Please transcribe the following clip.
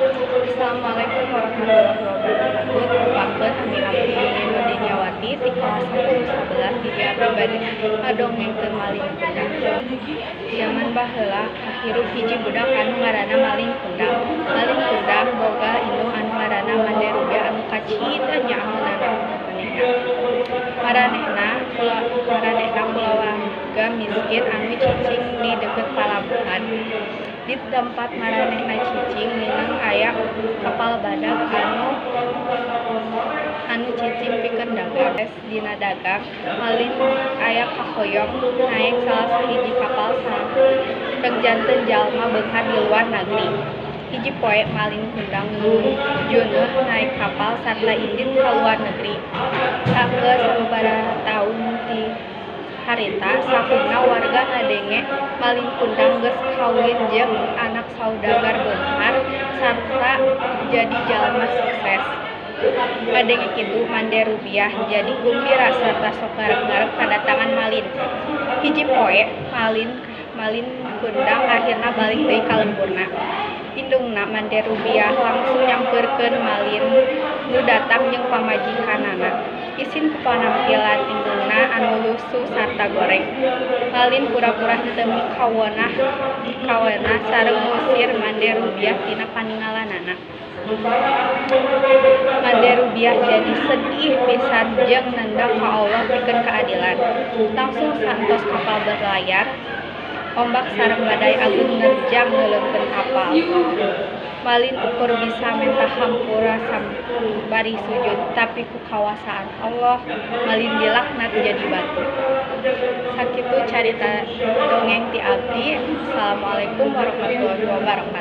Assalamualaikum warahmatullahi wabarakatuh. Tepangkeun, nami abdi Yuni Nurdiniawati ti kelas 10 11. Di dieu abdi bade ngadongengkeun Malin Kundang. Jaman baheula hirup hiji budak anu ngaranna Malin Kundang. Malin Kundang boga indung anu ngaranna Mande Rubiah anu kacinta nyaahna ka manehna. Maranehna kulawarga miskin anu cicing di deukeut palabuhan. Di tempat maranehna cicing mindeng aya kapal badag anu cicing pikeun dagang. Beres dina dagang, Malin aya kahoyong naek salah sahiji kapal rek janten jalma beunghar di luar nagri. Hiji poe Malin Kundang junun naek kapal sarta indit ka luar negeri. Sanggeus sababaraha taun ti harita, sakumna warga ngadenge Malin Kundang geus kawin jeung anak saudagar beunghar sarta jadi jalma sukses. Ngadenge kitu, Mande Rubiah jadi gumbira sarta sok ngarep-ngarep kadatangan Malin. Hiji poe Malin Kundang ahirna balik deui ka lemburna. Indungna Mande Rubiah langsung nyamperkeun Malin nu datang jeung pamajikanana. Isin ku panampilan indungna anu lusuh sarta goreng, Malin pura-pura henteu mikaweunah sareng ngusir Mande Rubiah tina paningalanana. Mande Rubiah jadi sedih pisan jeung nendang ka Allah pikeun kaadilan. Langsung saentos kapal berlayar, ombak sareng badai ageung nerjang neuleumkeun kapal. Malin ukur bisa menta hampura bari sujud, tapi ku kawasaan Allah Malin dilaknat jadi batu. Sakitu carita dongeng ti abdi. Assalamualaikum warahmatullahi wabarakatuh.